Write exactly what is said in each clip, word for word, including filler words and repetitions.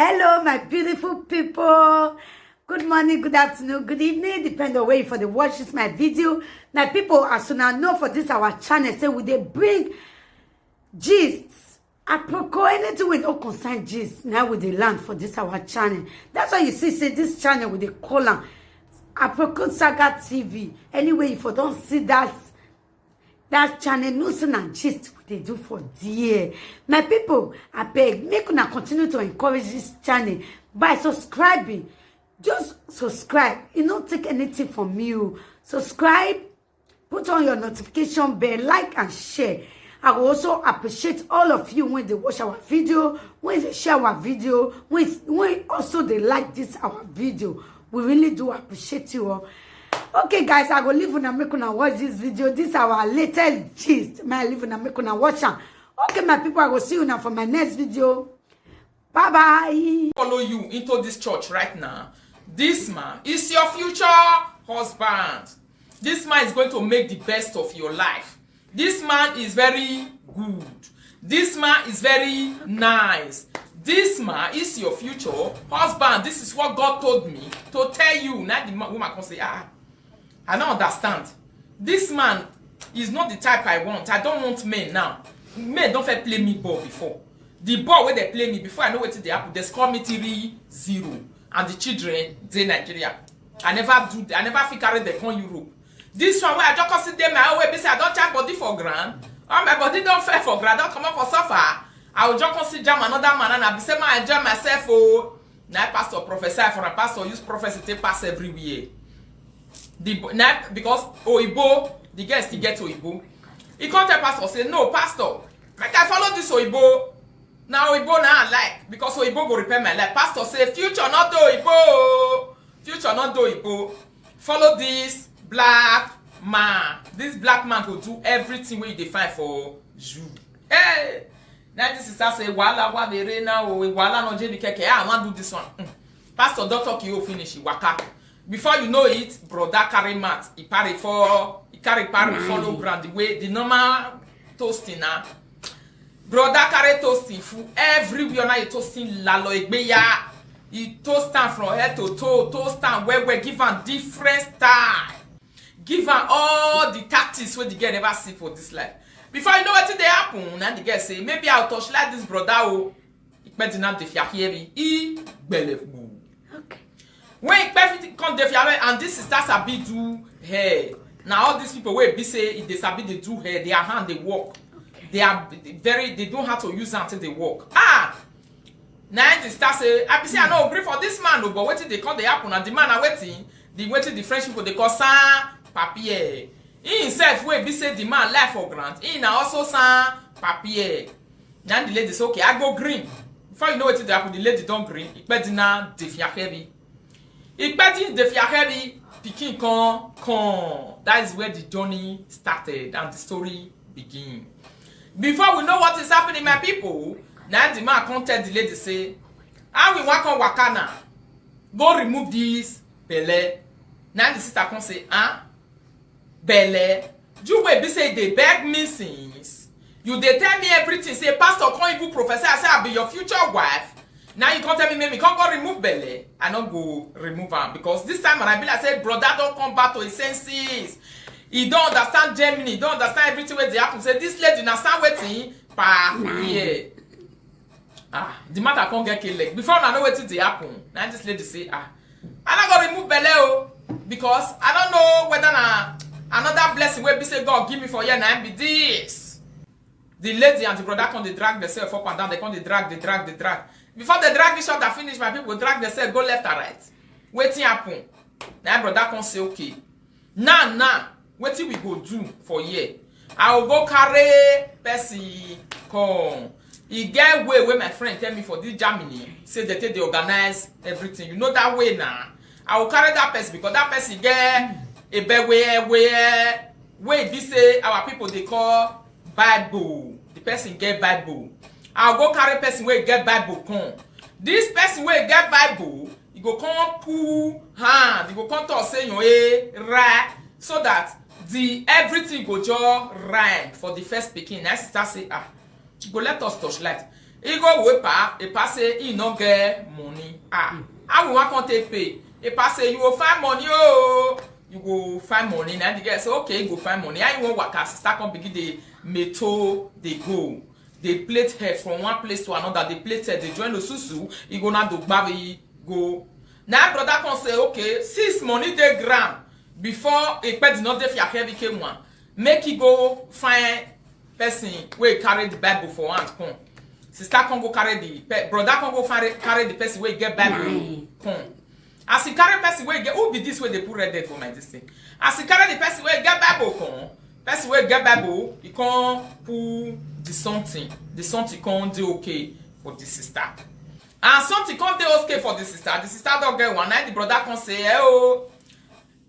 Hello, my beautiful people. Good morning, good afternoon, good evening, depend on where you for the watch this my video. My people, as soon as know for this our channel, say we dey bring gist. Aproko, anything we don't concern gist, now we dey land for this our channel. That's why you see, say this channel we dey call am Aproko Saga T V. Anyway, if you don't see that that channel, no say na gist we dey do for there. My people, I beg, make una continue to encourage this channel by subscribing. Just subscribe. You no take anything from you. Subscribe, put on your notification bell, like and share. I will also appreciate all of you when they watch our video, when they share our video, when, when also they like this our video. We really do appreciate you all. Okay, guys, I go leave una make una watch this video. This our latest gist. My leave una make una watch am. Okay, my people, I go see you now for my next video. Bye bye. Follow you into this church right now. This man is your future husband. This man is going to make the best of your life. This man is very good. This man is very nice. This man is your future husband. This is what God told me to tell you. Now the woman can say, ah, I don't understand. This man is not the type I want. I don't want men now. Men don't fair play me ball before. The ball where they play me before, I know what they happen. They score me three zero. And the children, they Nigeria. I never do. I never fit carry them come Europe. This one where I just sit there, my own way, be say I don't chop body for ground. All my body don't fair for ground. Don't come up for suffer. I will just come sit jam another man and I be say, man, I enjoy myself. Oh, now pastor prophesy for a pastor use prophecy to pass everywhere. The now because Oibo, the girl still get Oibo. He come tell pastor say, no, pastor, make I follow this Oibo. Now Oibo now I like because Oibo go repair my life. Pastor say, future not do Oibo. Future not do Oibo. Follow this black man. This black man go do everything wey you dey find for you. Hey! Now this sister say, wahala wa bere na o, wahala no je mi keke. Ah, I wan do this one. Mm. Pastor don talk you finish, waka. Before you know it, brother carry mat, he carry for, he carry parry follow ground the way the normal toasting na. Brother carry toasting full everywhere. Now you toasting lalo egbeya. He toast am from head to toe, toast am well well, give am different style, give am all the tactics wey the girl never see for this life. Before you know wetin dey happen, na the girl say, maybe I'll touch like this brother o. Ikpe dina dey fear hear me. He gbelefu. Okay. When Ikpe fit come dey fear and this sister sabi do hair. Now all these people wey be say if they sabi dey do hair, their hand dey work. Okay. They are very, they don't have to use hand till they work. Ah! Now the sister say, I be say I no agree for this man, no, but wetin dey come dey happen and the man na wetin, the wetin the French people dey call sans papier. He himself wey be say the man lie for ground, he na also sans papier. Now the lady say, okay, I go green. Before you know wetin dey happen, the lady don green. Ikpe dina dey fear heavy. Ikpe dina dey fear heavy. Pikin come, come. That is where the journey started and the story begin. Before we know what is happening, my people, now the man come tell the lady say, how we wan come waka now? Go remove this belle. Now the sister come say, ah, belle? You wey be say dey beg me since. You dey tell me everything. Say pastor come even prophesy. I say I be your future wife. Now you come tell me make me come go remove belle. I no go remove am because this time I be like say brother don come back to his senses. He don understand Germany. He don understand everything wey dey happen. Say this lady na understand wetin pa here. Ah, the matter come get kele. Before una know wetin dey happen, na this lady say, ah, I no go remove belle o, because I don't know whether na another blessing wey be say God give me for here na be this. The lady and the brother come dey drag themselves up and down. They come dey drag, dey drag, dey drag. Before they drag each other finish, my people drag themselves go left and right. Wetin happen? Na brother come say, okay, now now wetin we go do for here? I will go carry person come. E get way wey my friend tell me for this Germany say they take dey organize everything. You know that way now. I will carry that person because that person get a bed where where wey be say our people dey call Bible. The person get Bible. I go carry person wey get Bible come. This person wey get Bible, e go come pull hand, e go come talk say your eh right, so that the everything go just rhyme for the first pikin. Na sister say, ah, you go let us touch light. He go wait pa, he pa say he no get money. Ah, how we wan come take pay? He pa say, "You go find money, oh, you go find money." Na the girl say, "Okay, you go find money." How you wan waka? Sister come begin dey meto, dey go, dey plait hair from one place to another, dey plait hair, dey join osusu, he go na do gbavi go. Na brother come say, "Okay, since money dey ground, before he pay the not dey fear heavy came one, make he go find person wey carry the Bible for hand come." Sister come go carry the pe-, brother come go find, carry the person wey get Bible come. As he carry person wey get, who be this wey dey put red head for my this thing? As he carry the person wey get Bible come, person wey get Bible, he come pull the something. The something come dey okay for the sister. And something come dey okay for the sister. The sister don get one. Na the brother come say, "Eh, oh."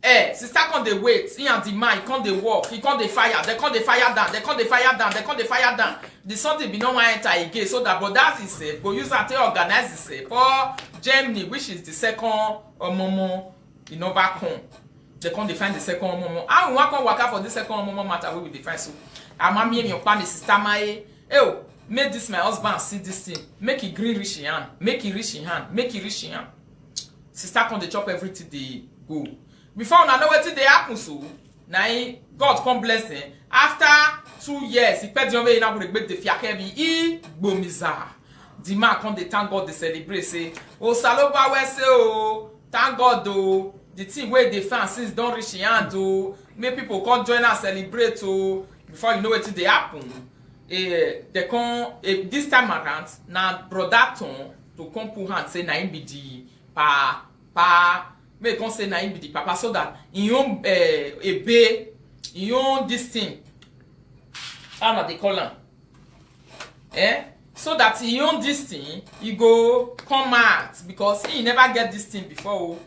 Eh, sister come dey wait. He and the man, he come dey work. He come dey fire. They come dey fire down. They come dey fire down. They come dey fire down. The something be no wan enter again. So that brother himself go use am take organize himself for Germany, which is the second omomo. He never come. They come dey find the second omomo. How we wan come waka for this second omomo matter wey we dey find so? Ama mi emi opa mi sister my, eh, oh, make this my husband see this thing. Make he gree reach him hand. Make he reach him hand. Make he reach him hand. Sister come dey chop everything dey go. Before una know wetin dey happen so, na him God come bless them. After two years, he pay the only na go dey the fiakebi, he gbomiza. The man come dey thank God, dey celebrate, say, "Oh, Saloba, we say, oh, thank God, oh, the thing wey dey fan since don reach him hand, oh, make people come join us celebrate, oh." Before you know wetin dey happen, eh, they come, eh, this time around, na brother turn to come put hand, say na him be the pa, pa, make come say na him be the papa, so that him own, eh, ebe, him own this thing, how una dey call am? Eh? So that him own this thing, he go come out, because he never get this thing before, oh.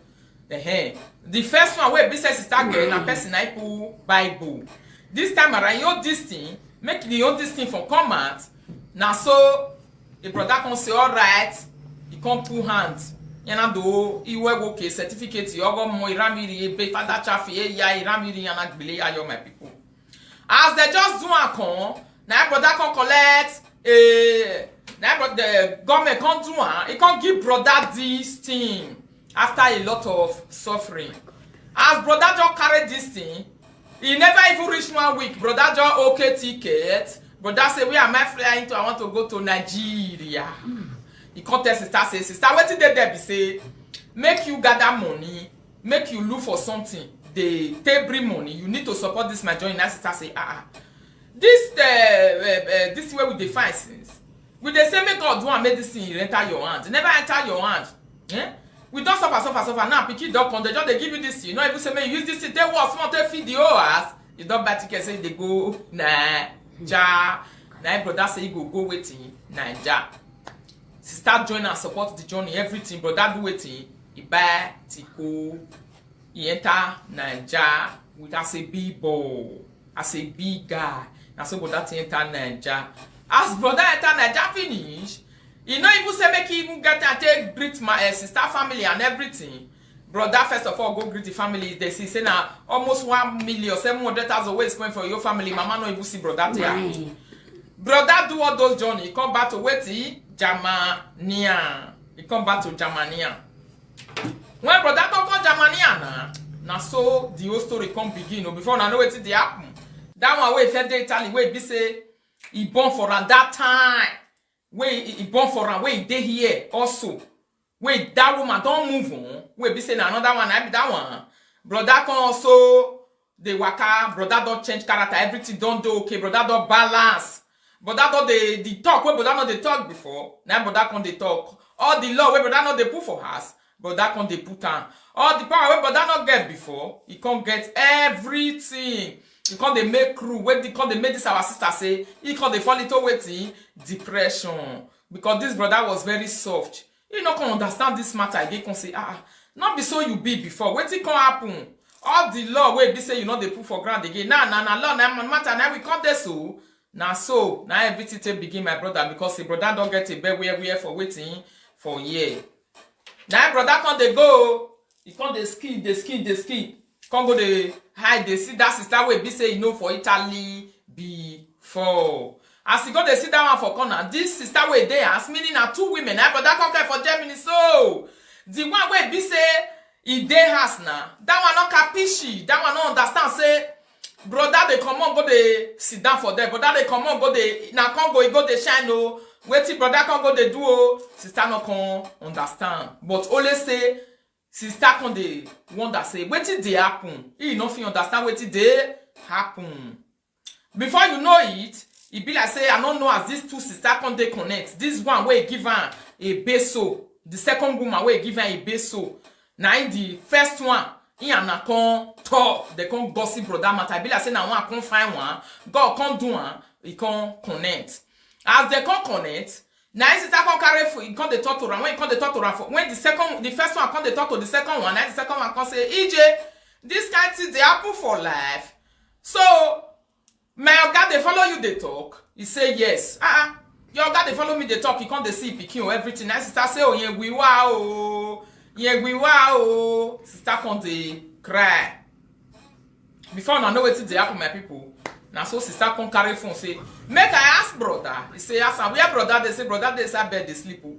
Ehen. The first one wey be say sister get na person na put Bible. This time around, him own this thing, make the own this thing for come out. Na so the brother come say, "All right." He come put hand. Yana do, he work okay, certificate, he ogo mo, iramiri, ebe, father chafi, eh, ya, iramiri, yana gbele, ya, yo, my people. As they just do am come, na brother come collect, eh, na bro-, the government come do am, he come give brother this thing after a lot of suffering. As brother just carry this thing, he never even reach one week. Brother just okay ticket. Brother say, "Where am I flying to? I want to go to Nigeria." He come tell sister, say, "Sister, wetin dey there be say, make you gather money, make you look for something, dey take bring money. You need to support this my journey." Na sister say, "Ah, ah. This, eh, eh, eh, this way we dey find since. We dey say make God do am, make this thing enter your hand. E never enter your hand. Eh? We don suffer, suffer, suffer. Now pikin don come, they just dey give you this thing. You no even say make you use this thing take work small, take feed the whole house. You don buy ticket, say you dey go Naija." Na him brother say he go go wetin? Naija. Sister join and support the journey, everything. Brother do wetin? He buy ticket. He enter Naija with, as a big boy, as a big guy. Na so brother take enter Naija. As brother enter Naija finish, he no even say make he even get time take greet my, eh, sister family and everything. Brother first of all go greet the family. They see say na almost one million seven hundred thousand wey spend for your family. Mama no even see brother there. Brother do all those journey, he come back to wetin? Germania. He come back to Germania. When brother come come Germania na, na so the whole story come begin. Oh, before una know wetin dey happen. That one wey first dey Italy, wey be say he born for am that time, wey he, he born for am, wey he dey here also, wey that woman don move on, wey be say na another one, na be that one. Brother come also dey waka, brother don change character, everything don dey okay, brother don balance. Brother don dey, the talk wey brother no dey talk before, na brother come dey talk. All the law wey brother no dey put for house, brother come dey put am. All the power wey brother no get before, he come get everything. He come dey make rule, wey dey come dey make this our sister say he come dey fall into wetin? Depression. Because this brother was very soft. He no come understand this matter again, come say, "Ah, ah, no be so you be before. Wetin come happen?" All the law wey be say you no dey put for ground again. Now, na, na law, na matter, na we come dey so. Na so, na everything take begin, my brother, because the brother don get a bed where, where for wetin? For year. Na brother come dey go. He come dey skin, dey skin, dey skin. Come go dey hide, dey see that sister wey be say you know for Italy before. As e go dey see that one for corner, this sister wey dey house, meaning na two women, na brother come get for Germany. So the one wey be say e dey house na, that one no kapishi, that one no understand say brother dey comot go dey sit down for there, brother dey comot go dey, na come go e go dey shine o. Wetin brother come go dey do o? Sister no come understand, but only say sister come dey wonder say wetin dey happen. He no fit understand wetin dey happen. Before you know it, e be like say I no know as these two sister come dey connect. This one wey give am a beso, the second woman wey give am a beso, na im the first one, he and na come talk, they come gossip brother matter. E be like say na one come find one, God come do am, e come connect. As they come connect, na him sister come carry phone, he come dey talk to am. When he come dey talk to am, for when the second, the first one come dey talk to the second one, na the second one come say, "E J, this kind thing dey happen for life. So my oga dey follow you dey talk?" He say, "Yes." "Ah, ah, your oga dey follow me dey talk, he come dey see pikin o, everything." Na him sister say, "Oh, yẹn gbiwa o, yẹn gbiwa o." Sister come dey cry. Before una know wetin dey happen, my people, na so sister come carry phone say, "Make I ask brother." He say, "Ask am where brother dey." Say, "Brother dey inside bed dey sleep o."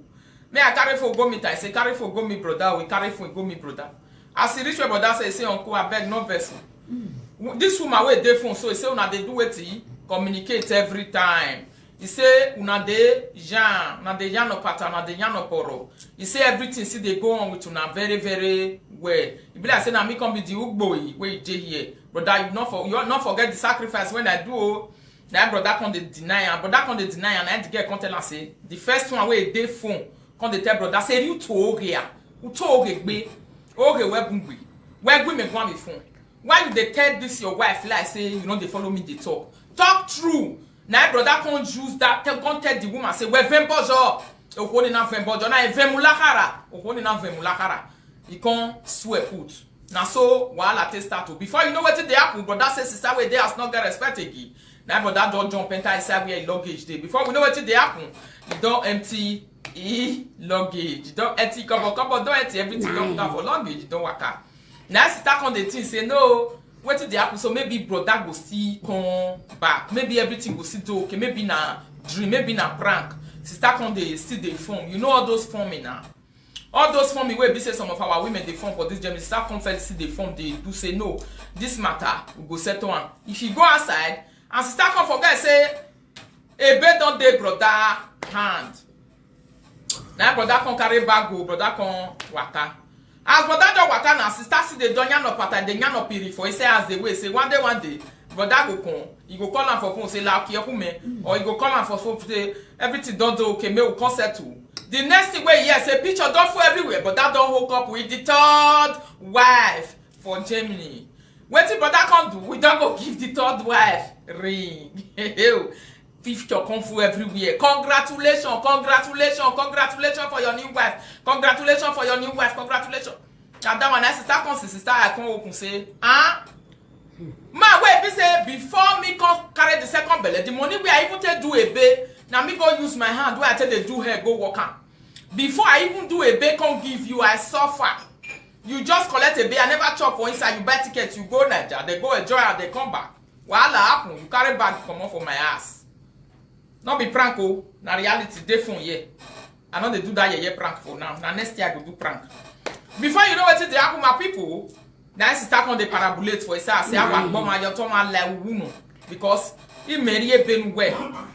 "Make I carry phone go meet am." He say, "Carry phone go meet brother o." He carry phone go meet brother. As he reach where brother say, he say, "Uncle, abeg, no vex o. This woman wey dey phone so, he say una dey do wetin? Communicate every time." He say una dey yarn, una dey yarn opata, una dey yarn oporo. He say everything still dey go on with una very, very well. E be like say na me come be the ugboyi wey e dey here. Brother, you no for, you no forget the sacrifice wey I do o. Na brother come dey deny am. Brother come dey deny am. Na the girl come tell am say the first one wey dey phone come dey tell brother say, "You to oge ya, u to oge gbe, oge we gungbe, we gbe me gwa me phone. Why you dey tell this your wife lie say you no dey follow me dey talk? Talk true." Na brother come use that tell, come tell the woman say, "We vembojo, okwo ni na vembojo, na vemulakara, okwo ni na vemulakara." He come swear put. Na so wahala take start o. Before you know wetin dey happen, brother say sister wey dey house no get respect again. Na brother don jump enter inside where e luggage dey. Before we know wetin dey happen, e don empty e luggage. E don empty cupboard, cupboard don empty, everything don put am for luggage, e don waka. Na sister come dey think say, "No, wetin dey happen? So maybe brother go still come back. Maybe everything go still dey okay. Maybe na dream, maybe na prank." Sister come dey still dey form. You know all those forming now. All those forming wey be say some of our women dey form for this Germany, sister come first still dey form, dey do say, "No, this matter, we go settle am." If you go outside, and sister come forget say ebe don dey brother hand. Na brother come carry bag o, brother come waka. As brother don waka, na sister still dey don yarn up pattern, dey yarn up piri for inside house, dey wait say one day, one day, brother go come. He go call am for phone say, "La oki okume," or he go call am for phone say, "Everything don dey okay, make we come settle." The next thing wey he hear say picture don full everywhere, brother don hook up with the third wife for Germany. Wetin brother come do? We don go give the third wife ring. Picture come full everywhere. "Congratulations, congratulations, congratulations for your new wife. Congratulations for your new wife. Congratulations." And that one, I sister come see, sister, I come open say, "Ah, man wey be say before me come carry the second belle, the money wey I even take do ebe, na me go use my hand wey I take dey do hair go work am. Before I even do ebe come give you, I suffer. You just collect ebe, I never chop for inside. You buy ticket, you go Naija, dey go enjoy am, dey come back. Wahala happen, you carry bag comot for my house." No be prank o, na reality dey phone here. I no dey do that yeye prank for now. Na next year I go do prank. Before you know wetin dey happen, my people, na him sister come dey parabolate for inside. Say, "Awa gboma, your turn, like, wuno," because he marry a ben well.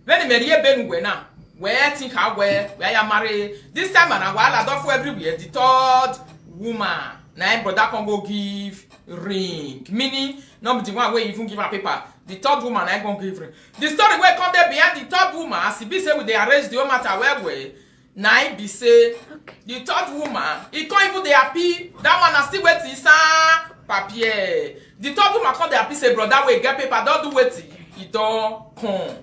When he marry a ben well now, where think how well, where you marry. This time around, wahala don full everywhere. The third woman, na him brother come go give ring. Meaning, no be the one wey even give her paper. The third woman, na him come give ring. The story wey come dey behind the third woman, as e be say we dey arrange the whole matter well well, na him be say the third woman, he come even dey happy. That one na still wetin inside papier. The third woman come dey happy say brother wey get paper don do wetin, he don come.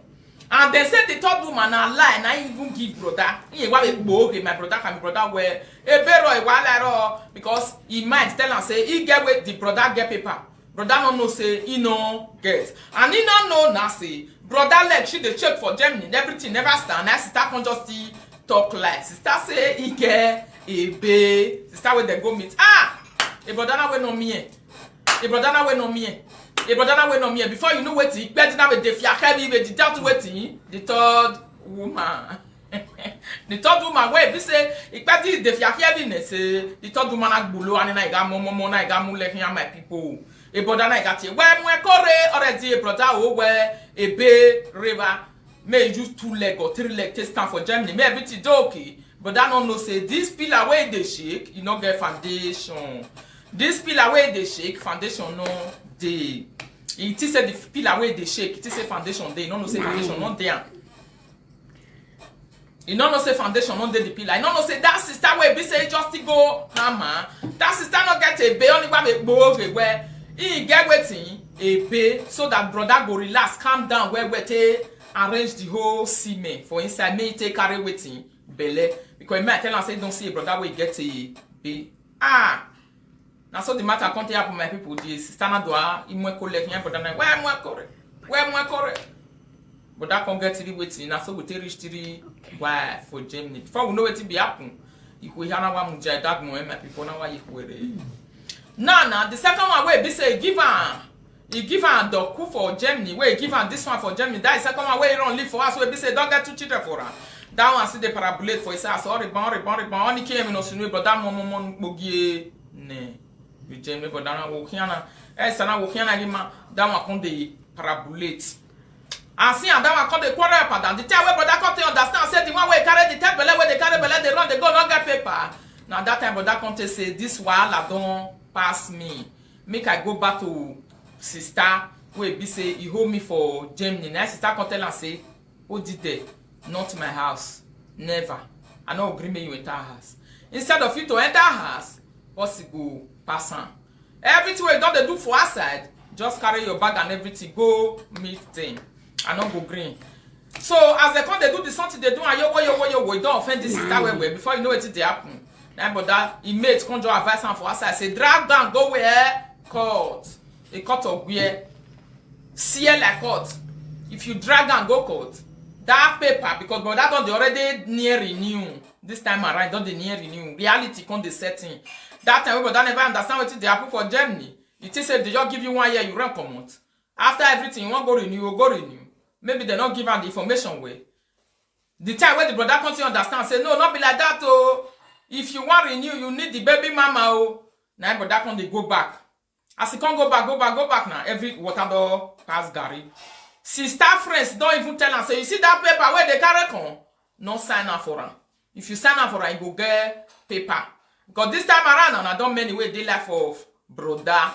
And dem say the third woman na lie, na him even give brother. He wa be gboge, my brother can be brother well. Ebero, e wa lie ro, because he mind tell am say he get wey the brother get paper. Brother no know say he no get. And he no know na say brother leg she dey check for Germany, everything never stand. Na sister come just still talk lie. Sister say he get ebe. Sister wey dem go meet. Ah! A brother na wey no me. A brother na wey no me. A brother na wey no me before you know wetin, Ikpedi na wey dey fear heavy, wey the third wetin, the third woman. The third woman wey be say Ikpedi dey fear heaviness, say the third woman na gbolo and na iga momo na iga mu lehin, my people. A brother na iga tie. Well, mwe kore already, a brother, oh, well, a bay river. May use two leg or three leg take stand for Germany. May everything dey okay. But that no know say this pillar wey dey shake, e no get foundation. This pillar wey dey shake, foundation no dey. E think say the pillar wey dey shake, e think say foundation dey. E no know say foundation no dey am. E no know say foundation no dey the pillar. E no know say that sister wey be say just still go hammer. That sister no get a bay, only one a gbooge where he get wetin, a bay, so that brother go relax, calm down, where we take arrange the whole semen for inside. May he take carry wetin, belle, because me I tell am say don't see a brother wey get a bay. Ah, na so the matter come take happen, my people. The sister na do a imwe collect, yeah, brother na where imwe kore, where imwe kore. But that come get three wetin, na so we take reach three wife for Germany. Before we know wetin be happen, if we hana wa mujai dagmo, eh, my people, na wa ikwere. Now, now the second one wey be say give am, he give am doku for Germany, wey give am this one for Germany. That is second one wey he run live for us, wey be say don get two children for am. That one still dey parabulate for his house. Sorry, bon, bon, bon. Only came in Osunwe, but that one, one, one, bogie ne. We Germany, but that one, Wokiana. Eh, sana Wokiana, hima. That one come dey parabulate. And see, and that one come dey quarrel up and down. The time wey brother come take understand, say the one wey carry the third belle, wey dey carry belle, dey run, dey go, no get paper. Now that time, brother come take say, this wahala don pass me. Make I go back to sister wey be say he hold me for Germany. Na sister come tell am say, Odide, not my house. Never. I no agree make you enter house. Instead of you to enter house, boss go pass am. Everything wey you don dey do for outside, just carry your bag and everything, go meet them. I no go green. So as they come, they do the something they do, and yo, yo, yo, yo, yo, don offend this sister well, well. Before you know wetin dey happen, na brother, he mate come just advise am for outside, say, drag down, go where? Court. A court of where? See like court. If you drag am go court, that paper, because brother don dey already near renew. This time around, don dey near renew. Reality come dey set in. That time, brother never understand wetin dey happen for Germany. You think say they just give you one year, you run comot. After everything, you wan go renew, you go renew. Maybe they no give am the information well. The time wey the brother come take understand, say, no, not be like that, oh. If you wan renew, you need the baby mama, oh. Na him brother come dey go back. As he come go back, go back, go back, now every water don pass garri. Sister friends don even tell am say, you see that paper wey dey carry come, no sign am for am. If you sign am for am, you go get paper. Because this time around, na don many wey dey life of brother.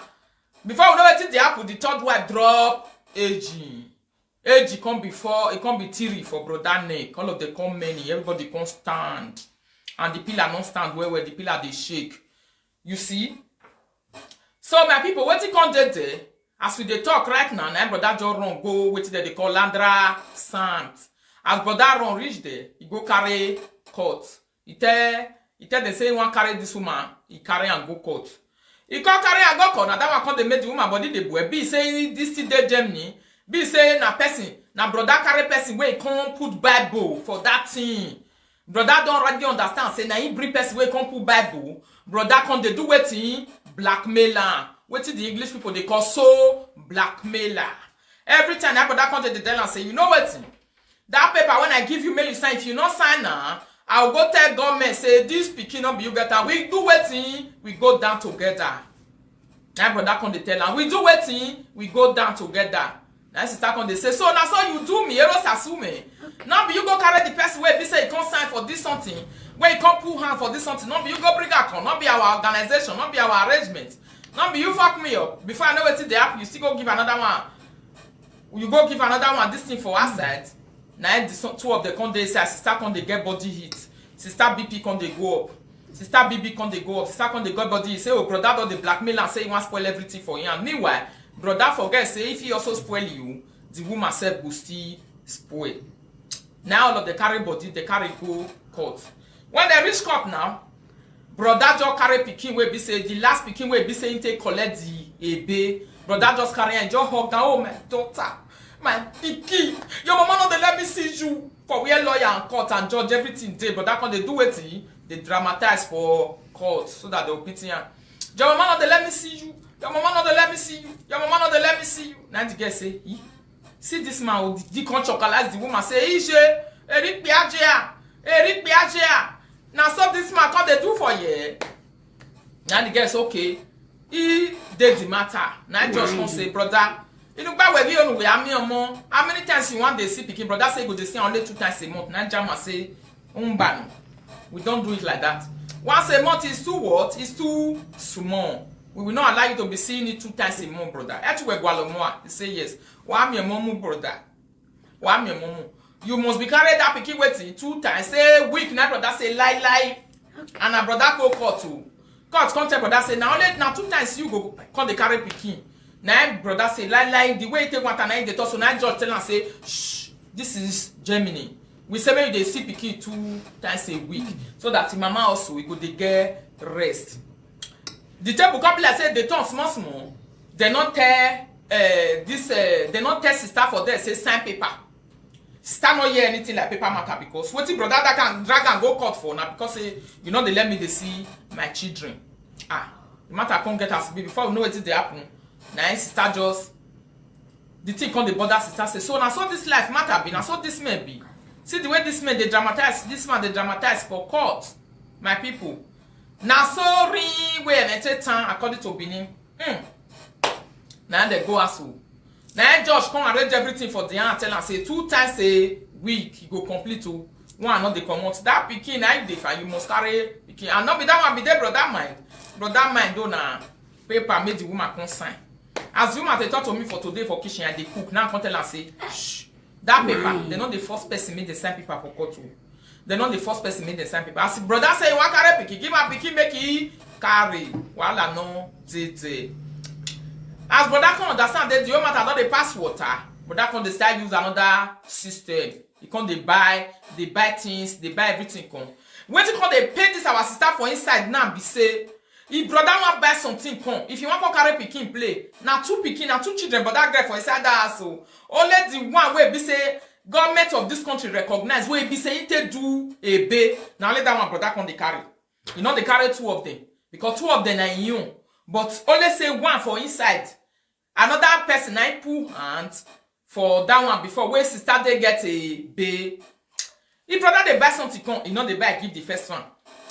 Before we know wetin dey happen, the third wife drop age. Age come before, e come be three for brother neck. All of them come many, everybody come stand. And the pillar no stand well well, the pillar dey shake. You see? So my people, wetin come dey there? As we dey talk right now, na him brother just run go wetin dem dey call Landra Sant. As brother run reach there, he go carry court. He tell, he tell them say he wan carry this woman, he carry am go court. He come carry am go court, na that one come dey make the woman body dey boil. Be say this thing dey Germany, be say na person, na brother carry person wey come put Bible for that thing. Brother don already understand say na him bring person wey come put Bible. Brother come dey do wetin? Blackmail am. Wetin the English people dey call so blackmailer. Every time that brother come dey tell am say, you know wetin? That paper when I give you, make you sign. If you no sign am, I go go tell government say this pikin no be you get am. We do wetin? We go down together. Na brother come dey tell am, we do wetin? We go down together. Na sister come dey say, so na so you do me, Eros Asume. No be you go carry the person wey be say you come sign for this something, wey you come put hand for this something. No be you go bring am come. No be our organization. No be our arrangement. No be you fuck me up. Before I know wetin dey happen, you still go give another one. You go give another one this thing for outside. Na the two of them come dey say, sister come dey get body heat. Sister B P come dey go up. Sister B B come dey go up. Sister come dey get body heat. Say, oh, brother don dey blackmail am, say he wan spoil everything for him. Meanwhile, brother forget say if he also spoil you, the woman sef go still spoil. Now all of them carry body, they carry go court. When they reach court now, brother just carry pikin wey be say, the last pikin wey be say he take collect the ebe. Brother just carry and just hug down, oh, my daughter, my pikin. Your mama no dey let me see you. For where lawyer and court and judge, everything dey, brother come dey do wetin? Dey dramatize for court so that they will pity am. Your mama no dey let me see you. Your mama no dey let me see you. Your mama no dey let me see you. Na the girl say, "Eh? See this man o," the, the come chokalize the woman say, "Ije, erikpi ajea, erikpi ajea." Na so this man come dey do for here. Na the girl say, "Okay, he dey the matter." Na just come say, "Brother, you know, by way you know, how many times you want dey see pikin?" Brother say, "Go dey see only two times a month." Na Jama say, "Umbano, we don't do it like that. Once a month is too what? It's too small. We will not allow you to be seeing it two times a month, brother." Etuwe Gwalomoa, he say, "Yes." "Wa mi momu, brother. Wa mi momu. You must be carried that pikin waiting two times a week." Na brother say, "Lie, lie." And na brother go court o. Court come tell brother say, "Na only, na two times you go come dey carry pikin." Na him brother say, "Lie, lie." The way he take want, na him dey talk. So na judge tell am say, "Shh, this is Germany. We say make you dey see pikin two times a week, so that him mama also, he go dey get rest." The table come be like say they turn small small. They no tell, eh, this, eh, they no tell sister for there say sign paper. Sister no hear anything like paper matter, because wetin brother that can drag am go court for na because say you no dey let me dey see my children. Ah, the matter come get as e be. Before we know wetin dey happen, na him sister just, the thing come dey bother sister say, "So na so this life matter be, na so this man be. See the way this man dey dramatize, this man dey dramatize for court, my people." Na so ring wey entertain am, according to Benin. Hmm. Na dem go house o. Na him judge come arrange everything for the hand, tell am say two times a week e go complete o. One no dey comot. That pikin na him dey fine, you must carry pikin. And no be that one be dey brother mind. Brother mind o, na paper make the woman come sign. As the woman dey talk to me for today for kitchen, I dey cook. Now I come tell am say, "Shh, that paper, they no dey force person make they sign paper for court o." They no dey force person make they sign paper. As brother say, "You wan carry pikin, give am pikin make he carry." Wahala no dey there. As brother come understand that the whole matter don dey pass water, brother come dey start use another system. He come dey buy, dey buy things, dey buy everything come. Wetin come dey pain this our sister for inside now be say, if brother wan buy something come, if you wan come carry pikin play, na two pikin, na two children, brother get for inside that house o. Only the one wey be say government of this country recognize, wey be say he take do ebe, na only that one brother come dey carry. He no dey carry two of them, because two of them na him own. But only say one for inside, another person na him put hand for that one before, wey sister dey get ebe. If brother dey buy something come, he no dey buy give the first one.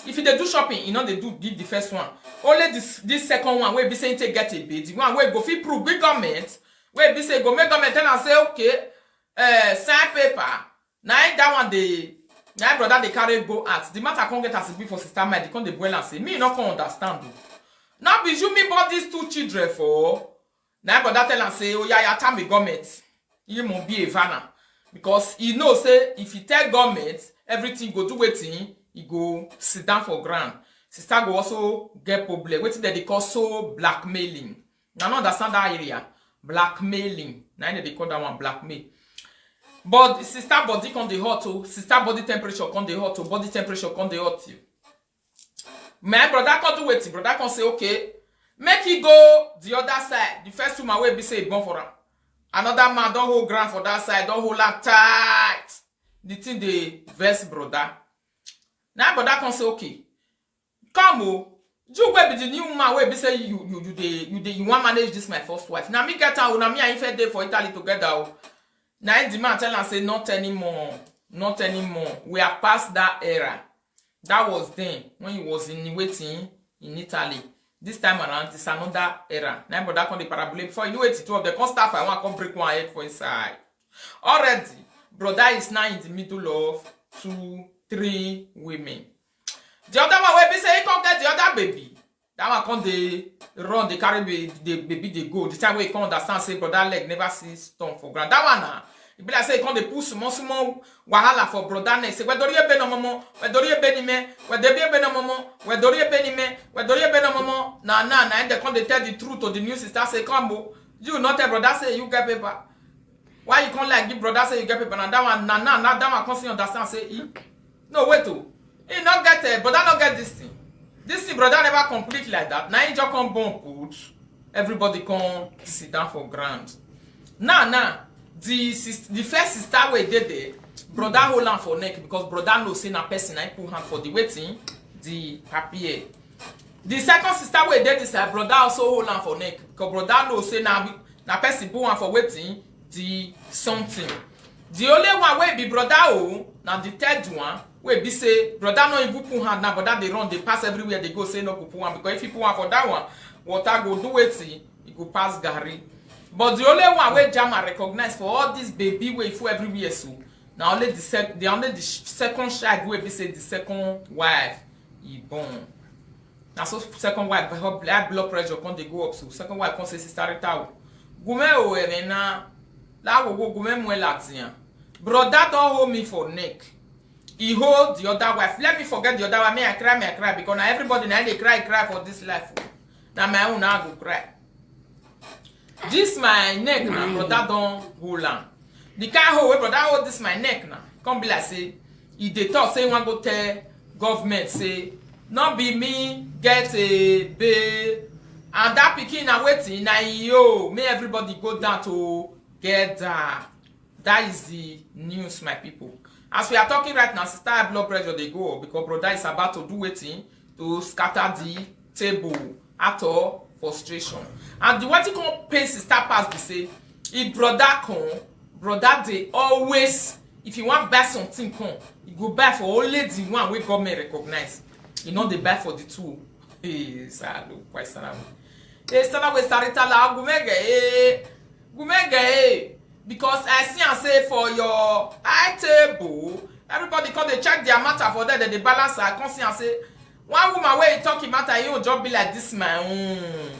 If he dey do shopping, he no dey do give the first one. Only this, this second one wey be say he take get ebe, the one wey go fit prove big government, wey be say go make government tell am say, "Okay, eh, sign paper." Na him that one dey, na him brother dey carry go out. The matter come get as e be for sister mind. He come dey boil am say, "Me no come understand o. No be you me born these two children for?" Na him brother tell am say, "Oh yeah, yeah, tell me government. You must be a vanna." Because he know say if he tell government, everything go do wetin, he go sit down for ground. Sister go also get problem. Wetin dem dey call so blackmailing. I no understand that area. Blackmailing. Na him dem dey call that one blackmail. But sister body come dey hot o. Sister body temperature come dey hot o. Body temperature come dey hot o. My brother come do wetin? Brother come say, "Okay, make he go the other side." The first woman wey be say he born for am, another man don hold ground for that side, don hold am tight. The thing dey vex brother. Na brother come say, "Okay, come o. You wey be the new man wey be say you, you, you dey, you dey, you wan manage this my first wife. Na me get am o, na me and him first dey for Italy together o." Na him the man tell am say, "Not anymore, not anymore. We are past that era. That was then when he was in wetin, in Italy. This time around, it's another era." Na him brother come dey parabole. Before you know it, two of them come start fight, one come break one head for inside. Already, brother is now in the middle of two, three women. The other one wey be say he come get the other baby. That one come dey run, dey carry ba-, the baby dey go. The time wey he come understand say brother leg never see stone for ground. That one na, e be like say he come dey put small small wahala for brother neck. Say, "Wedori ebe no momo, wedori ebe ni me, wedori ebe no momo, wedori ebe ni me, wedori ebe no momo." Na, na, na, him dey come dey tell the truth to the new sister. Say, "Come o, you no tell brother say you get paper. Why you come like give brother say you get paper?" Na that one, na, na, na that one come see understand say he, no, wait o. He no get, eh, brother no get this thing. This thing, brother never complete like that. Na him just come born put. Everybody come sit down for ground. Now, now, the sis-, the first sister wey dey there, brother hold am for neck because brother know say na person na him put hand for the wetin, the papier. The second sister wey dey this side, brother also hold am for neck, because brother know say na na person born am for wetin, the something. The only one wey be brother o, na the third one wey be say brother no even put hand. Now brother dey run, dey pass everywhere, dey go say no go put one, because if he put one for that one, water go do wetin, e go pass garri. But the only one wey jam and recognize for all this baby wey full everywhere so, na only the sec the only the sh- second child wey be say the second wife e born. Na so second wife, her bl- her blood pressure come dey go up, so second wife come say, "Sister Rita o, gume o ere na, la wo wo gume mu e latiyan. Brother don hold me for neck. He hold the other wife. Let me forget the other one. Me I cry, me I cry, because na everybody na dey cry, cry for this life o. Na my own, I go cry. This my neck na brother don hold am. The kind hold wey brother hold this my neck na, come be like say e dey talk say he wan go tell government say no be me get a babe, and that pikin na wetin, na e own. Make everybody go down to get that." That is the news, my people. As we are talking right now, sister high blood pressure dey go up because brother is about to do wetin, to scatter the table at all frustration. And the wetin come pain sister pass be say, if brother come, brother dey always, if you wan buy something come, you go buy for only the one wey government recognize. You no dey buy for the two. Hey, salo, quite sana. Hey, sana we starita la gumege, eh, gumege, eh. Because I see and say for your high table, everybody come dey check their matter for there, then they balance. I come see and say, one woman wey talk him matter, he own just be like this my own.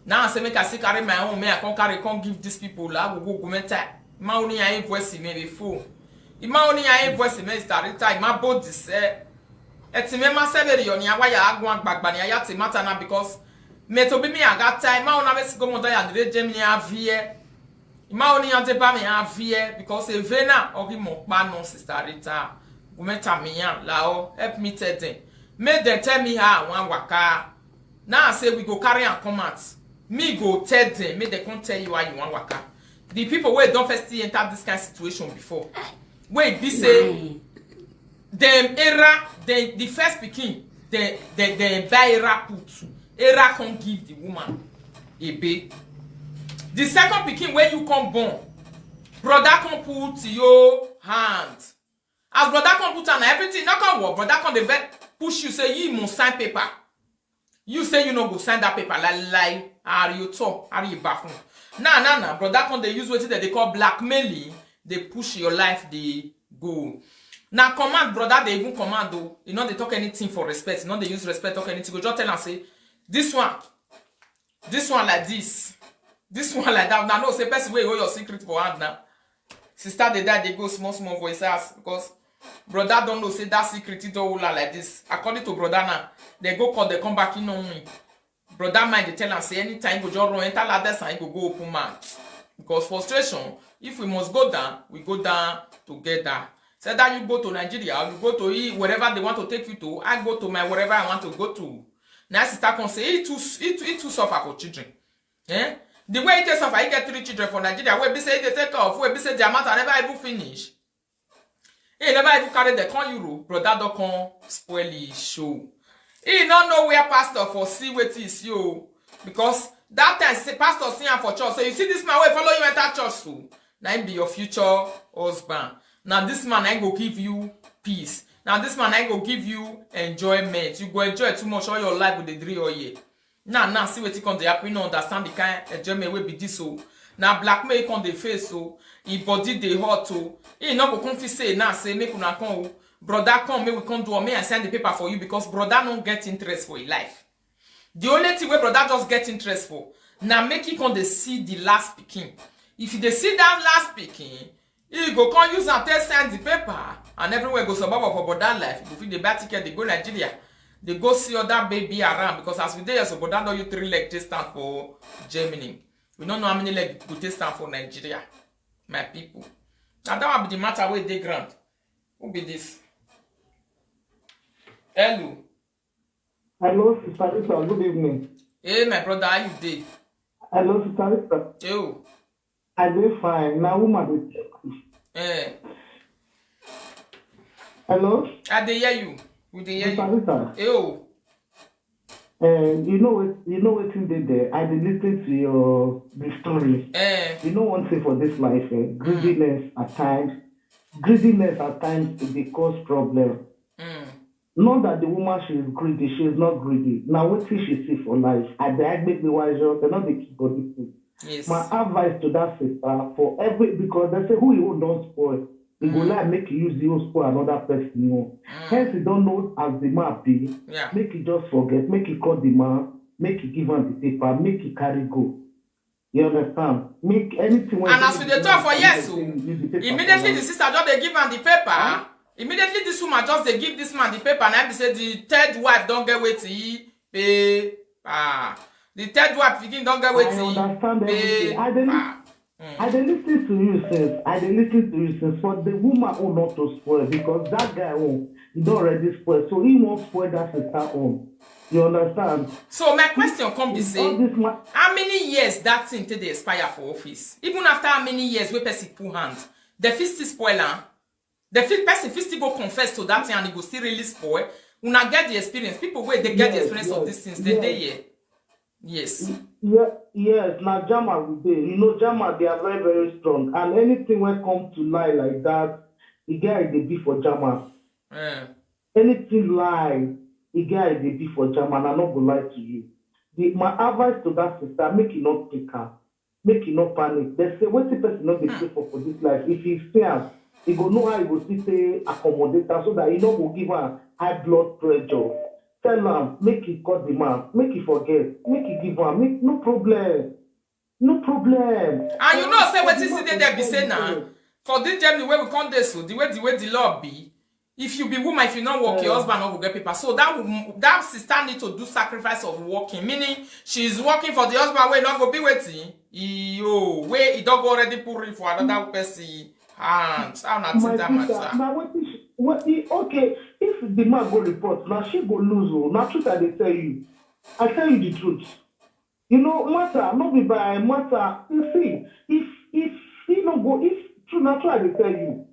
Now I say make I still carry my own, make I come carry, come give these people. La go go gumenta. Ma oni ya voice me before. Ima oni ya voice me starita. Ima bold this, eh. Eti me ma se veri oni awa ya agwa gbagba ni aya te matter na, because me to be me agata. Ima ona me sigo mo da ya nire Germany avie. Ima oni ya de ba me avie because e vena ori mo pa no, sister Rita. Gumenta me ya la o, help me tell them. Make them tell me how I wan waka. Now I say we go carry and come out. Me go tell them, make them come tell you how you wan waka. The people wey don first still enter this kind situation before, wey be say dem era, dem the first pikin, dem dem dem buy era put, era come give the woman ebe. The second pikin wey you come born, brother come put your hand. As brother come put am, na everything no come work. Brother come dey ve- push you say you must sign paper. You say you no go sign that paper. Lie lie. Are you talk? Are you back? Now now now, brother come dey use wetin dem dey call blackmailing. Dey push your life dey go. Na command brother dey even command o. You no dey talk anything for respect. You no dey use respect talk anything. Go just tell am say this one, this one like this, this one like that. Now know say person wey hold your secret for hand now. Sister dey die dey go small small for his house because brother don know say that secret he don hold am like this. According to brother now, they go call, they come back, he no win. Brother mind dey tell am say anytime he go just run enter ladder and he go go open mouth. Because frustration, if we must go down, we go down together. Say that you go to Nigeria, you go to e- wherever they want to take you to. I go to my wherever I want to go to. Now sister come say he too he too, he too suffer for children. Eh? The way he take suffer, he get three children for Nigeria. Wey be say he dey take care of, wey be say their matter never even finish. He never even carry the come Europe, brother don come spoil his show. He no know where pastor for see wetin he see o, because that time say pastor see am for church. So you see this man wey follow you enter church so, na him be your future husband. Na this man na him go give you peace. Na this man na him go give you enjoyment. You go enjoy too much, all your life go dey dree all year. Now now see wetin come dey happen. You no understand the kind enjoyment wey be this o. Na blackmail he come dey face o. Him body dey hot o. He no go come fit say now say make una come o. Brother come, make we come do am. Make I sign the paper for you, because brother no get interest for him life. The only thing wey brother just get interest for na make he come dey see the last pikin. If he dey see that last pikin, he go come use am take sign the paper, and everywhere go survive for brother life. He go fit dey buy ticket, dey go Nigeria, dey go see other baby around, because as we dey here so, brother don use three leg take stand for Germany. We no know how many leg go take stand for Nigeria, my people. Na that one be the matter wey dey ground. Who be this? Hello. Hello, Sister Rita. Good evening. Hey, my brother, how you dey? Hello, Sister Rita. Hey, oh. I dey fine. Na woman dey talk. Eh. Hello? I dey hear you. We dey hear Sister you. Rita. Hey, oh. Uh, you know what? You know what in there? I been listening to your the story. Eh. You know one thing for this life, eh? Greediness at times. Greediness at times it dey cause problem. Mm. Not that the woman she is greedy, she is not greedy. Now what she see for life? I dey make me wise, they not the keep body thing. Yes. My advice to that sister for every, because they say who you own don't spoil. You go like make you use you spoil another person. You own. Hence you don't know as the man be. Yeah. Make you just forget. Make you call the man. Make you give him the paper. Make you carry go. You understand? Make anything. And as we dey talk for yes, so immediately the sister just dey give am the paper. Immediately this woman just dey give this man the paper, and I be say the third wife don get wetin he pay. Ah, the third wife pikin don get wetin he pay. I dey listen to you since. I dey listen to you since. For the woman own not to spoil, because that guy own, he don already spoil. So he won't spoil that sister own. You understand? So my question come be say, All this ma- how many years that thing take dey expire for office? Even after how many years wey person put hand, they fit still spoil am. They fit person fit still go confess to that thing and e go still really spoil. Una get the experience. People wey dey get the Yes, experience of yes, these things, they yes. dey here. Yes. Yeah, yes, now Jama we dey. You know, Jama, they are very, very strong. And anything when come to lie like that, the guy they be for Jama. Eh. Anything lie, the guy they be for Jama. And I not go lie to you. The, my advice to that sister, make you not take her. Make you not panic. They say, what the person not dey pray for for this life? If he see am, he go know how he go see say accommodate am so that he no go give am high blood pressure. Tell am, make he call the man, make he forget, make he give am, make no problem. No problem. And you know say wetin still dey there be say na for this journey wey we come dey so, the way the way the law be, if you be woman, if you no work, your husband no go get paper. So that wom- that sister need to do sacrifice of working, meaning she is working for the husband wey no go be wetin e owe, wey e don go already put ring for another person hand. How na My think that sister, matter? now what is what he, okay, if the man go report, now she go lose. Oh, now truth I dey tell you. I tell you the truth. You know, matter, not be by matter. You see, if if he no go, if true, now true I dey tell you.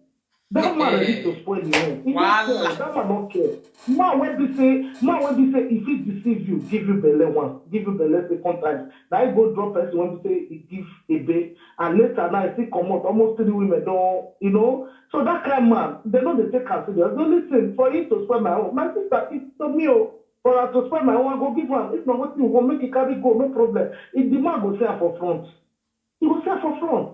That man ready to spoil you. He don't Wahala. Care. That man don't care. Man when be say, man when be say, if he deceive you, give you belly one, give you belly second time. Now he go drop person when be say he give a bit, and later now I see come out almost three women don't, you know. So that kind of man, they know they take us serious. They listen for you to spoil my own. My sister, it's to me, oh, for her to spoil my own, I go give one. If not, what you go make it carry go, no problem. If the man go say am for front, he go say am for front.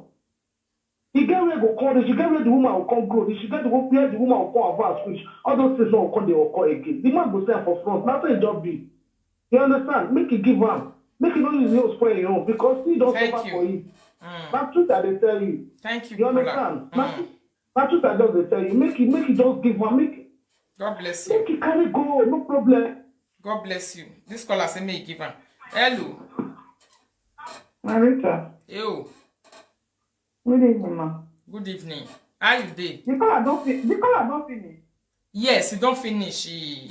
He get where go come reach, he get where the woman will come grow, he should get the wo- where the woman will come advance reach. All those things no come they occur again. The man go say am for front. That's how it just be. You understand? Make it give am. Make it not use your spoil your own because he don't Thank suffer you. For it. Mm. That's truth I dey tell you. Thank you, You Paula. understand? That's Mm. truth. That's truth I just dey tell you. Make it, make it just give am. Make, God bless you. Make it carry go. No problem. God bless you. This caller say make e give am. Hello. Marita, Yo. good evening, ma. Good evening. How you dey? The caller don't fi- the caller don't finish. Yes, e don finish. E-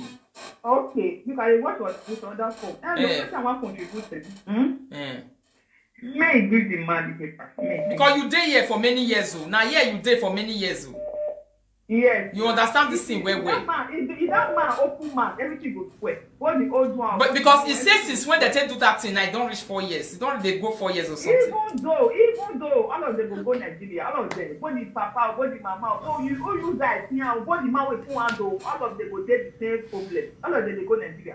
Okay, because I watch what with other phone. And Eh. the question I want contribute. Hmm? eh. May I give the man the paper? May I give- Because you dey here for many years o. Na here you dey for many years o. Yes. You understand this thing well If well. That man, if, if that man open mouth, everything go spoil. Both the old one. But because e say since when they take do that thing, I don reach four years. E don dey go four years or something. Even though, even though all of them go go Nigeria, all of them, both the papa, both the mama, oh you, oh you guys, yeah, both the man with two hand, oh, all of them go dey the same problem. All of them dey go Nigeria.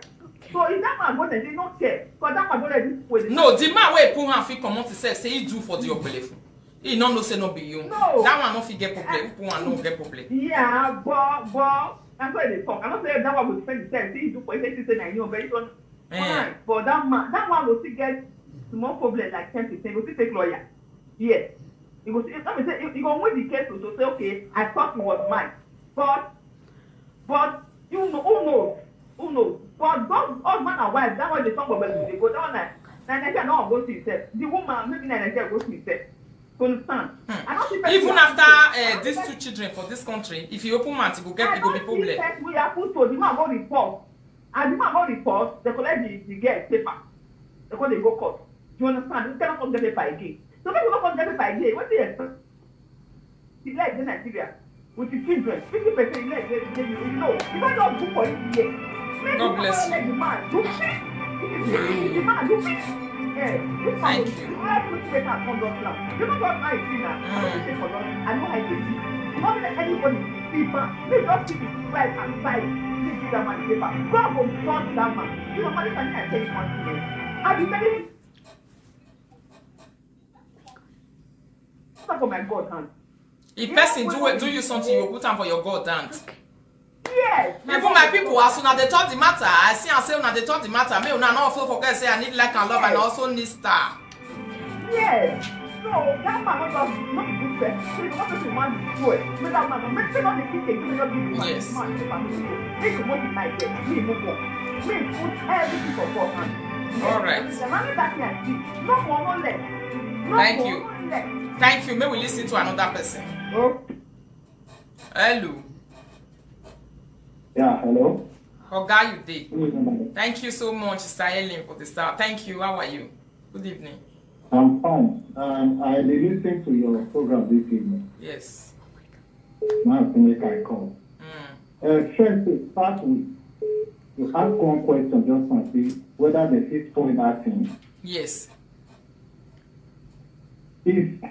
So if that man go Nigeria, no care, because that man go ready for the No, the man wey put hand fit comot himself say he do for the okpelefu. He no know say no be you. No. That one no fit get problem. Who put hand no get problem. Yeah, but but that's why they talk. I don't say that one will defend himself. Say he do for himself, say na you very soon. Eh. Fine, but that man, that one will still get small problem like ten percent. Will still take lawyer. Yes. He go still, let me say, he, he go win the case to say, okay, I thought it was mine. But but you know, who knows? Who knows? But those husband and wife, that one they talk about they go down like na Nigeria no go see himself. The woman maybe na Nigeria go see himself. You understand? I don't see person Even that- after uh, these two children for this country, if you open mouth, e go get e go be I don't see problem. Person wey happen to the man go report. And the man go report, they collect the, the girl paper. They go they go court. You understand? This cannot come get paper again. So people no come get paper again. What do you expect? The guy in Nigeria with the children, fifty percent in Nigeria, you know, you don't just go for it here. Make God the bless man you. Let the man do. The man, you fit, eh, this man, you know, everything wey can come don plan. You know what I see now? I don't say for nothing. I know how they see. You want to let anybody see man. Me just see the price and buy it. Me give that man the paper. God go judge that man. You know, money can I tell you one thing. I be telling you. Talk for my God hand. If person do do you something, you put am for your God hand. Yes. Even my people, as una dey talk the matter, I see am say una dey talk the matter. Make una no also forget say I need like and love and I also need star. Yes. So that man no just no be good person. So if you want person want destroy, make that man no make say no dey kick again, no give the man. Yes. Man, make am move on. Make you hold the mic there. Me move on. Me put everything for God hand. All right. The man that me I see. No more, no less. No Thank more, you. No less. Thank you. May we listen to another person. Oh. Hello. Yeah, hello. Oga, you dey? Good evening, madam. Thank you so much, Sister Helen, for the star. Thank you. How are you? Good evening. I'm fine. Um, I dey listen to your program this evening. Yes. Now, I think I call. Mm. Uh, first, to start with, you ask one question just now, see whether they fit spoil that thing. Yes. It's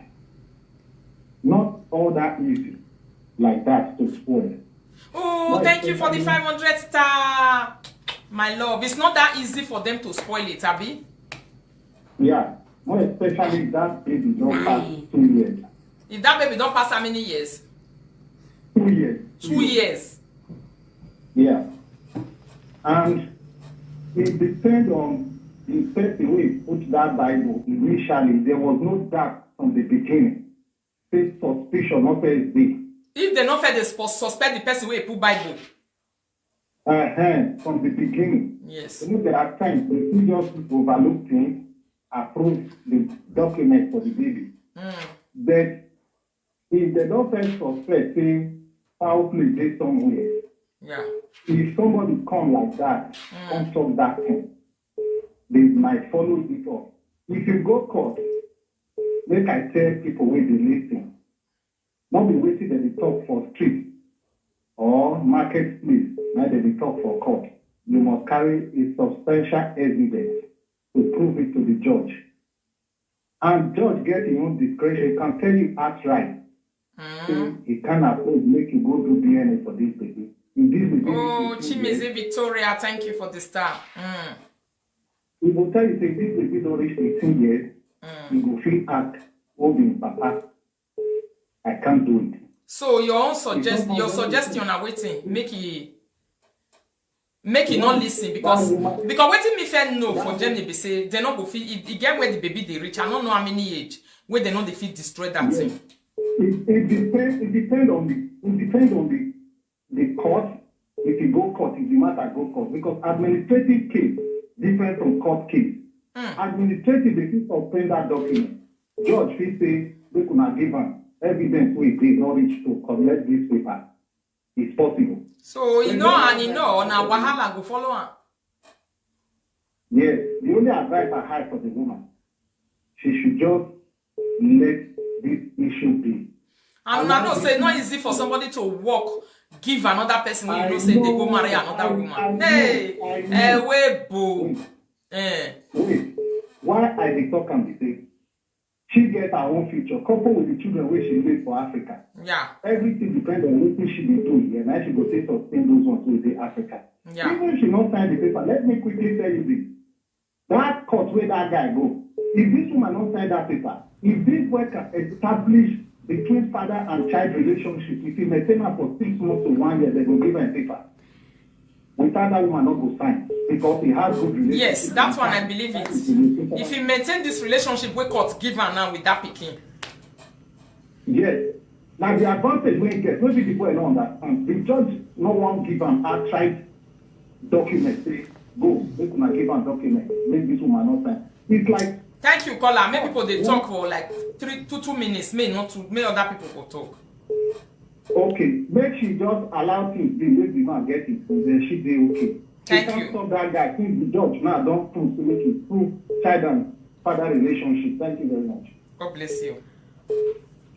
not all that easy like that to spoil. Oh, Not thank you for the especially five hundred star. My love, it's not that easy for them to spoil it, abi? Yeah, more especially that baby don pass two years. If that baby don pass how many years? Two years. Two years. Yeah. And it depends on the person wey put that Bible initially. There was no doubt from the beginning. Say suspicion no first dey. If they no first dey spo- suspect the person wey put Bible. Uh-huh, from the beginning. Yes. You know, there are times they fit just overlook things, approve the document for the baby. Mm. But if they don first suspect say foul play dey somewhere, Yeah. if somebody come like that, Mm. come talk that thing, they might follow it up. If you go court, make I tell people wey dey listen, no be wetin dem dey talk for street or market place na dem dey talk for court. You must carry a substantial evidence to prove it to the judge. And judge get him own discretion, he can tell you outright. Mm. Say he can't afford make you go do D N A for this baby. If this baby Oh, reach eighteen Chimeze years, Victoria, thank you for the star. Mm. He go tell you say this baby don reach eighteen years, Mm. he go fit act hold him papa. I can't do it. So your own suggest Because your suggestion na wetin make e make e no listen because because wetin me fit know for Germany be say they no go fit e e get where the baby dey reach. I no know how many age wey they no dey fit destroy that thing. It, it depends. It depends on the. It depends on the the court. If you go court, if the matter go court, because administrative case different from court case. Mm. Administrative, they fit suspend that document. Judge fit say make una give am evidence wey dey no reach to collect this paper. It's possible. So e When no they and e no na wahala go follow am. Yes, the only advice I have for the woman, she should just let this issue be. And una know say e no easy for somebody to work give another person wey you know say dey go marry another woman. Hey, eh, wey bo. Eh. Wait, why I dey talk am be say she get her own future, couple with the children wey she leave for Africa. Yeah. Everything depend on wetin she dey do here. Na she go take sustain those ones wey dey Africa. Yeah. Even if she no sign the paper, let me quickly tell you this. That court wey that guy go, if this woman no sign that paper, if this boy can establish between father and child relationship, if he maintain am for six months to one year, they go give am paper. Without that woman not go sign because he has good relationship. Yes, that's one I believe it. If he maintain this relationship wey court give am now with that pikin. Yes. Now the advantage wey he get, maybe the boy no understand. The judge no wan give am outright document say go make una give am document make this woman no sign. It's like Thank you, caller. Make people dey talk for like three, two, two minutes. May not too, may other people go talk. Okay, make she just allow things be, make the man get it, and then she dey okay. Thank you. She can't stop that guy. Since the judge now don prove, so make he prove child and father relationship. Thank you very much. God bless you.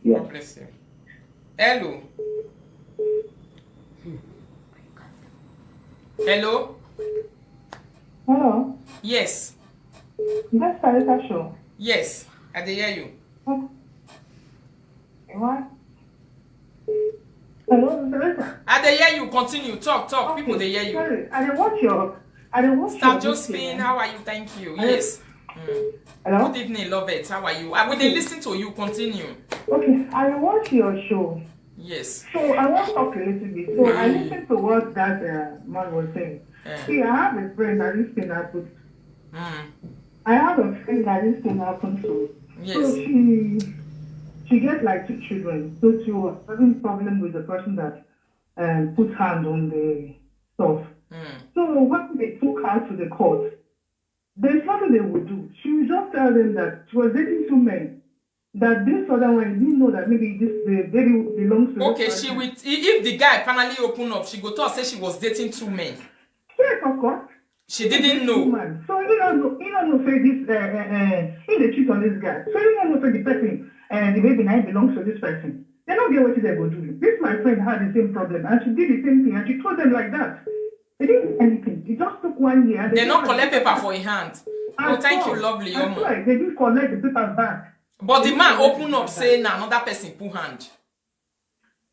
Yeah. God bless you. Hello. Hello. Hello. Yes. That's Sarita show. Yes. I dey hear you. What? Hello, Sarita. I dey hear you. Continue. Talk, talk. People dey hear you. Sorry, I dey watch your. I dey watch Star your Josephine, video. How are you? Thank you. Hello? Yes. Mm. Hello. Good evening, Lovett. How are you? I will dey listen to you. Continue. Okay, I dey watch your show. Yes. So I want to talk a little bit. So I listened to what that uh, man was saying. Eh. See, I have a friend that this thing happened. Mm. I have a friend that this thing happened to. So Yes. she she gets like two children. So she was having problem with the person that um, put hand on the stuff. Mm. So when they took her to the court, there's nothing they would do. She will just tell them that she was dating two men. That this other one, you didn't know that maybe this the baby belongs to Okay, this she person. With if the guy finally open up, she go talk say she was dating two men. Yes, of course. She didn't Two know. Man. So you don't know, you don't know say this, uh, uh, uh, he dey cheat on this guy. So you don't know say the person, uh, the baby now belongs to this person. They don't get what they go do. This my friend had the same problem, and she did the same thing, and she told them like that. They didn't do anything. It just took one year. And They came not back collect to paper for in hand. Oh, At thank you, all. Lovely At Omo. All, they didn't collect the paper back. But the man open up say na another person put hand.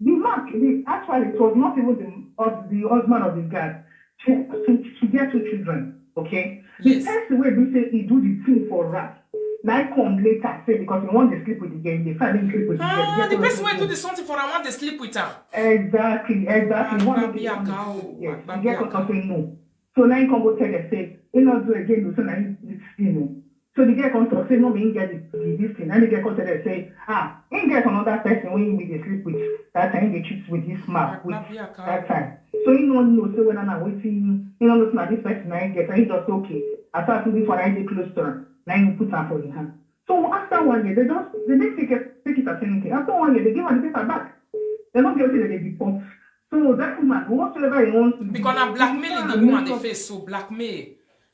The man, the, actually, it was not even the, of the husband of the guy. She, she, she get two children, okay? The Yes. person wey be say he do the thing for her, now come later say because he want to sleep with the girl, they finally sleep with the girl. Ah, Get the all person those wey do the things. Something for am want dey sleep with am. Exactly, exactly. One of the Agbabiaka one o, yes, Agbabiaka. He get come say no. So now he come go tell her say he not do again, so now he this thing. Oh. So the girl come talk say no, me get the, the this thing. And the girl come tell her say ah, he get another person wey he be dey sleep with. That time he dey cheat with this man with Agbabiaka. That time. So he no know say when I'm waiting, he no know say na this person na he get. And he just say okay. After I do this one, I dey close to her. Now he put her for his hand. So after one year, they just they didn't take it take it as anything. After one year, they give her the paper back. They not be okay that they deport. So that woman, whatsoever he wants to do, Because na he blackmailing can't the woman make dey sure- face, so blackmail.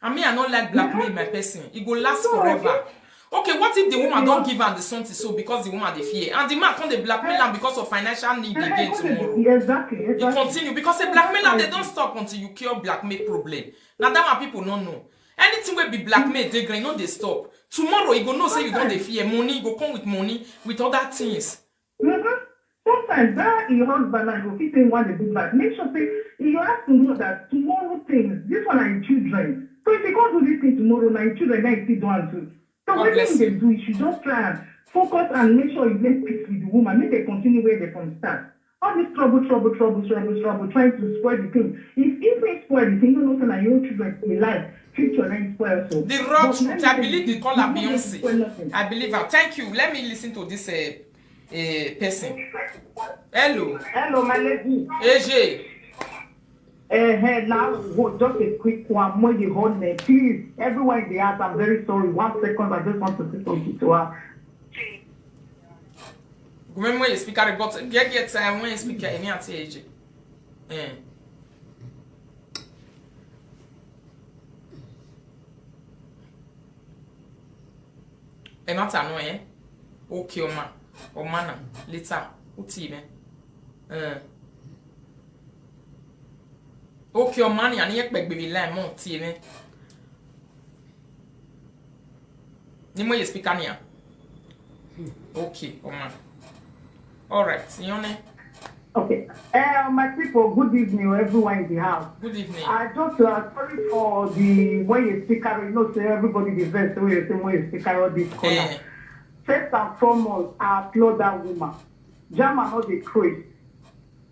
I mean, I no like blackmail my person. It go last So, forever. Okay, what if the woman Yeah. don't give her the something so because the woman dey fear, and the man come dey blackmail am because of financial need Eh, eh, again okay, tomorrow? yeah, exactly, It exactly. Continue because the So blackmailer that's they why don't stop until you cure blackmail problem. Now that one people no know. Anything wey be blackmail dey green no dey stop. Tomorrow you go know say you don dey fear money, you go come with money, with other things. Mm-hmm. Sometimes that your husband and go fit say one dey do bad. Make sure say you have to know that tomorrow things, this one are your children. So if you can't do this thing tomorrow, now your children now you still do am too. So God what bless thing they you. Do, you should just try and focus and make sure you make peace with the woman. Make they continue where they from start. All this trouble, trouble, trouble, trouble, trouble, trying to spoil the thing. If if they spoil the thing, you know, so now your children in life, future now you spoil so. The raw But truth, let I me believe tell the you, caller you no go Beyonce. spoil nothing. I believe her. Thank you. Let me listen to this uh, uh, person. Hello, Hello, my lady. A J. Uh, hey, now, go, just a quick one. More you hold me, please. Everyone in the house, I'm very sorry. One second, I just want to say something to her. Remember when you speak at the bottom, get get time when you speak at any at A J. Eh. Ẹ má tà nù ẹ. Okay, ọmọ ọmọ náà later ó tì í mẹ. Eh. Okay, ọmọ ni àníyàn pẹ̀gbẹ̀rẹ̀ láì mọ̀ tì í mẹ. Ni mo yẹ speaker ni à. Okay, ọmọ. All right, you know. Okay. Uh, my people, good evening, everyone in the house. Good evening. I just uh, sorry for the way you speak out. You know, say everybody the best way you say when you speak out this corner. Eh. First and foremost, I applaud that woman. Jama not the craze.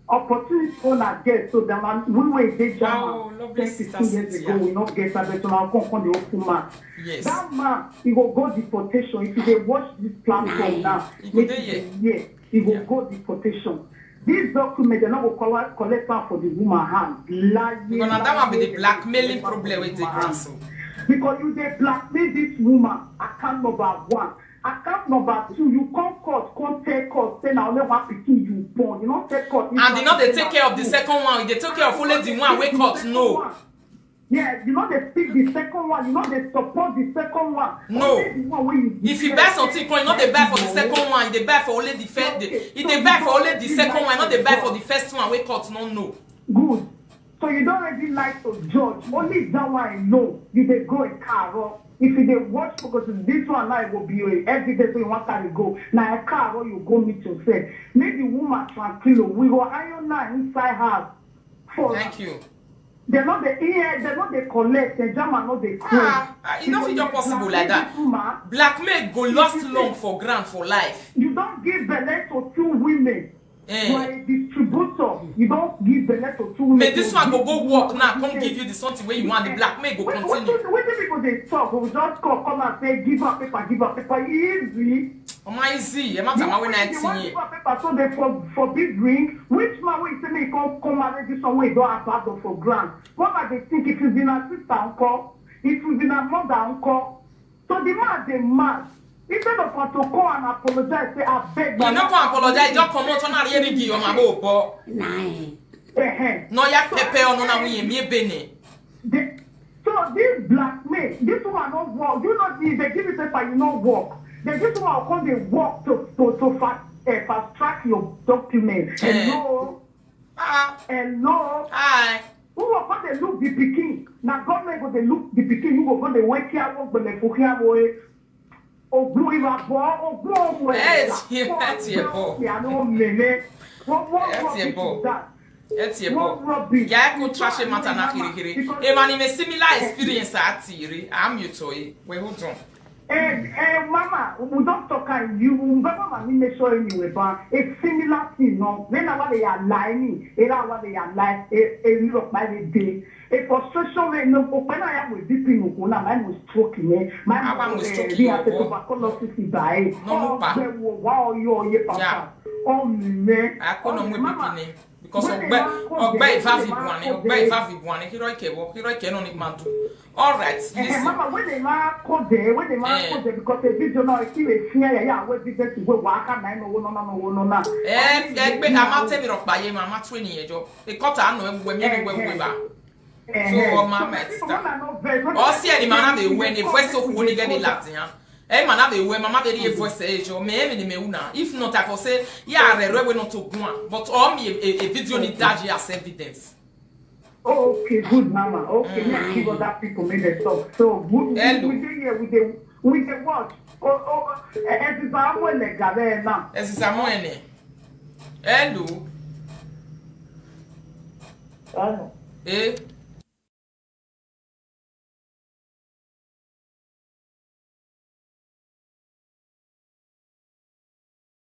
Opportunity owner get so that man we were dey Jama Oh, lovely ten, sister fifteen years Cynthia. Ago, we not get that, but now come come the open man. Yes. That man, he go go deportation. If you dey watch this platform now, He go make dey it here. Yes, he go Yeah. Go deportation. This document, they not go collect, collect am for the woman hand. Lie, Because na that one be the blackmailing problem wey dey ground so. Because you dey blackmail this woman. Account number one. Account number two, you come court, come tell court, say na only one pikin you born. You no tell court. And they no dey take care of the second one, they take care of only the one wey court know. Yeah, you no dey speak the second one. You no dey support the second one. No. Only the one wey you If you buy something, come, you no dey buy for the second one, you dey buy for only the first. You dey buy for only the second one, you no dey buy for the first one wey court no know. Good. So you don't really like to judge. Only that one I know. You dey go a car. If you dey watch focus, this one now go be your evidence wey you wan carry go. Na a car you go meet yourself. Make the woman tranquilo. We go iron her inside house. For Thank you. They no dey hear, they no dey collect, the German no dey cry. Ah, ah, e no fit just possible like that. Blackmail go lost long for ground for life. You don give belle to two women. You are Eh. A distributor. You don give belle to two women. May this one go go work now, come give you the something where you want. The blackmail go continue. Wetin people dey talk? We just call, come and say, give her paper, give her paper. Easy. Ọmọ easy, ẹ má tà máa wé náà If you wan tì give her paper, so they for forbid ring. Which man wey say make come come marry this one wey don abandon for ground? What are they think? If you be na sister uncle, if you be na mother uncle, so the man dey mad. Instead of her to come and apologize, say abeg. You no come apologize, just comot on and really give your mama opo. Nine. Uh-huh. No, ya pepe on una we me bene. The, so this blackmail, this woman no work. You know, if they give you paper, you no work. Then this woman will come dey work to to to fast uh, fast track your document. Eh. Hello, Ah, hello. hi. Who go come dey look the pikin? Na government go dey look the pikin. You go go dey wake yawo gbele for yawo eh. Ogun iwa bo, ogun ogun eh. Eh, ti- eh, ti- eh, bo. Ya no mele. What what Eh, what ti- eh, bo. That? Eti What ebo. rubbish? Ya ko trash matter na kiri kiri. E man in a similar experience ati iri. I'm you to it. We hold on. Eh, eh, mama, we don talk and you, we never mama make sure anyway, but a similar thing, no. When I want to lie me, era what they lie, a little by the day. A frustration wey no open I am with deep in Ukuna, my most stroke me, my Our most stroke be you, at the oh. Tuberculosis by. No, no, pa. Wow, yo, ye papa. Yeah. Oh, me. Akono Oh, mwe mama. Bikini. Because When ogbe they now come, ogbe they ivavi say, buane, "Mama, ogbe they-" ivavi buane, hiro ike wo, hiro ike no ni mandu. All right, Eh, listen. mama, when they now call there, when they now Eh. call there, because the video now, I see they fear, yeah, yeah, where business is, where worker, na no, no, no, no, no, no. Eh, eh, gbe ama temi ro pa ye ma ma twenty yejo. E kota ano e we mi ni we we ba. So, oh, mama, sister. Ọ si eni mana me we ni voice of woni get me Latin, ha. E mana me we mama be the voice e jo. Me me ni me una. If not, I for say, yeah, re re we not to go on. But all me a, a, a video ni daji as evidence. Oh, okay, good, mama. Okay, me I give other people make them talk. So, we, we, Hello. We dey here, we dey, we dey watch. Oh, oh, eh, eh, this is how we like that, eh, now. Esi Samuel ni. Hello. Hello. Eh,